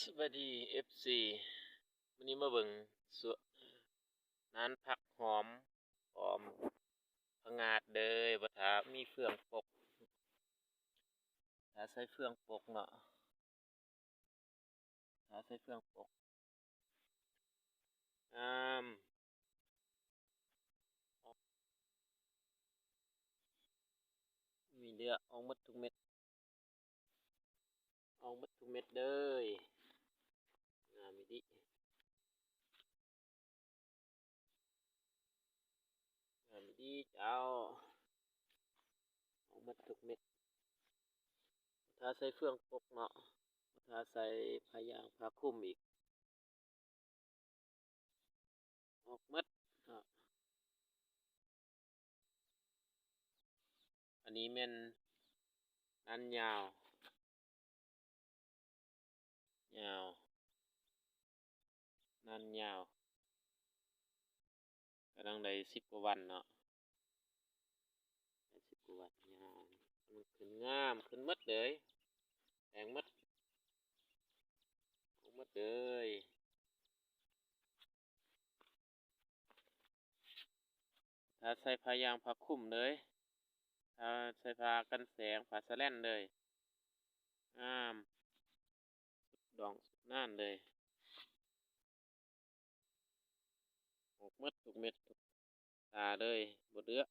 ສະບາຍດີ ເອັຟຊີ ມື້ນີ້ມາເບິ່ງສວນນານຜັກຫອມ ຫອມຜັກຫວານເດີ ບໍ່ຖ້າມີເຟືອງປົກ ຖ້າໃສ່ເຟືອງປົກເນາະ ຖ້າໃສ່ເຟືອງປົກ ງາມ ມີເຫຼືອອອກໝົດທຸກເມັດ ອອກໝົດທຸກເມັດເດີ ງາມອີ່ຫຼີ ງາມອີ່ຫຼີເຈົ້າ ອອກໝົດທຸກເມັດ ບໍ່ຖ້າໃສ່ເຟືອງປົກເນາະ ບໍ່ຖ້າໃສ່ຜ້າຢາງຜ້າຄຸມອີກ ອອກໝົດເນາະ ອັນນີ້ແມ່ນນານຍາວ ຍາວ ນານຍາວ ກຳລັງໄດ້ສິບກວ່າວັນເນາະ ໄດ້ສິບກວ່າວັນ ຍາວ ມັນຂຶ້ນງາມ ຂຶ້ນໝົດເລີຍ ແດງໝົດ ອອກໝົດເລີຍ ຖ້າໃສ່ຜ້າຢາງຜ້າຄຸມເລີຍ ຖ້າໃສ່ຜ້າກັນແສງ ຜ້າສະແລນເລີຍ ງາມ ສຸດດອງສຸດນານເລີຍ ອອກໝົດທຸກເມັດທຸກຕາເລີຍ ບໍ່ເຫຼືອ